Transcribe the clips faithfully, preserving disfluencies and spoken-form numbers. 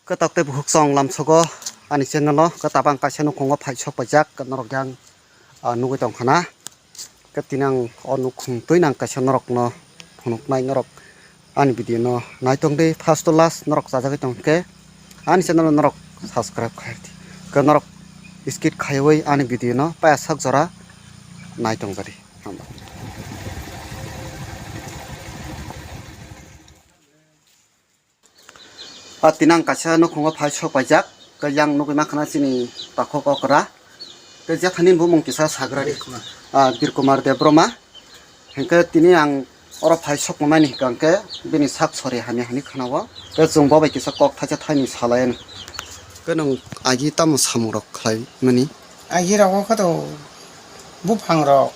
Kwtak tei bukhuk chwng lamsogo ani channel o kwtabang kaisa nukhungo phai sok paijak norok yang, ah, nugwi tongkha na. Khe tini ang o nukhung twi nang kaisa norokno phunuknai, norok ani video no naitong di first to last norok chajagwi tong khe ani channel no norok subscribe khai di. Khe norok skip khaiwi ani video no paya sak jora naitong jadi. Hambai. A tini ang kaisa nukhungo phai sok paijak, khe yang nugwi mankha na chini takhuk okra. Khe jephani bumung kisa sagra di. Birkumar. Ah, Birkumar Debbarma. Hinkhe tini ang oro phai sok mani hwnkha khe bini sak sori hamya hwnwi khwnao. Khe chwng bo bai kisa kok thaisa thaini salai anw. Khe nwng agi tamo samung rok khlai mani? Agi rogo khe to buphang rok,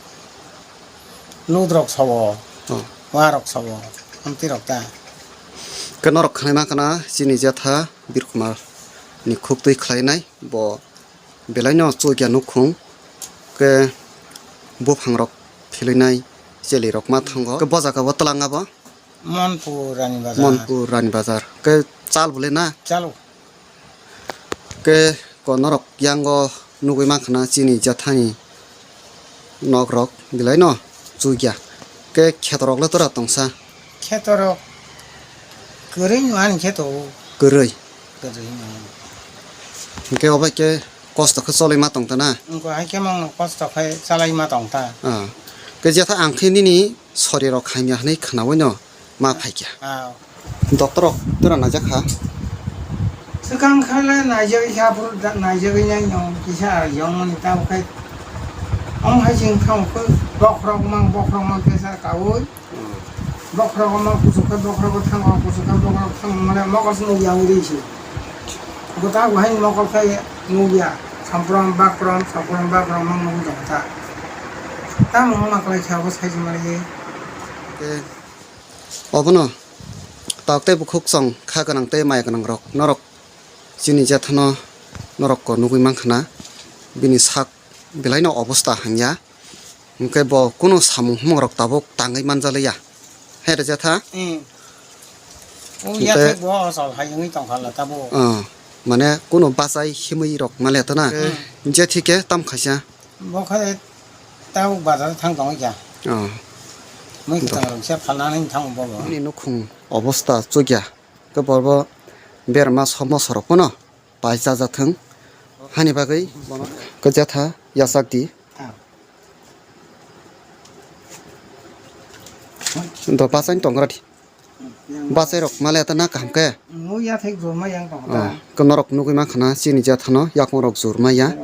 lut rok sobo, oh, wa rok sobo, amtwi rok ta. Khe norok khnai ma khna chini jetha Birkumar ni khuk twi khlainai, bo belai no chukya nukhung, khe buphang rok philwi nai cheli rok ma thango. Khe bo jaga bo twlang abo? Monpur Rani Bazar. Monpur Rani Bazar. Khe chal bole na? Chalo. Khe ko norok yango nugwi mankha na chini jathani nok rok belai no chukya. Khe kheto rok le tora tongsa? Kheto rok kwrwi no ani kheto. Kwrwi? Kwrwi no. Hinkhe obo khe kosto khe cholwi ma tong ta na? Wngkha hai khe mangno kosto khe chalai ma tong ta. Ah. Khe jetha ang khe nini sori rok hamya hwnwi khnaui no ma phaikha. Ah. Doctor rok tora naijak kha? Swkang khe le naijagwi kha, aphuru da-, naijagwi nai no kisa ar yong mani tamo khai. Omo hai chwng thang khe bokhorok mang, bokhorok mang khe sar kaui. Hmm. Bokhorok mang kuchuk khe bokhorok thango, kuchuk khe bokhorok thango, mane mokol se nukya wngwi se. Gota bo hai mokol khe nukya, samprom bakrom, samprom bakrom mang nukwi tong kha. Tamo wngma kwlai khe abo sai se mani. Obono tok tei bukhuk chwng kha gwnang tei maya gwnang rok norok chini jethano norok ko nugwi mankha na bini sak belai no obosta hamya, hinkhe bo kunu samung humung rok tabuk tangwi manjaliya. He re jetha? Hmm. O hinkhe yathek bo ochol hai wngwi tongkha la tabuk. Ah, mane kunu bachai himwi rok male ta na. Hmm. Jethi khe tam khaisa. Bo khe tabuk bazar thang tongwi kha. Ah. Mui kwthang rok se phalna nai thang bo bo. Bini nukhung obosta chukya. Khe borbo berma somo sorok phano pai chajathwng. Hani bagwi bono khe jatha yachak di. Ah. Do bachai tonggra di. Yang bachai rok male ta na kaham khe. Mui yathek joma yang tong ta. Oh, khe norok nugwi mankha na chini jathano yakung rok jurma ya.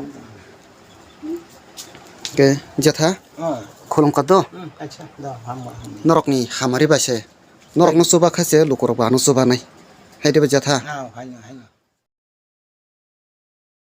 Khe jatha. Ah. Khulum kha do. Hmm, acha, do, hambai, hambai. Norokni hamari bai se. Norokno chuba kha se lukurok bo ano chubanai. Hai de ba jatha? Ah, haino, haino.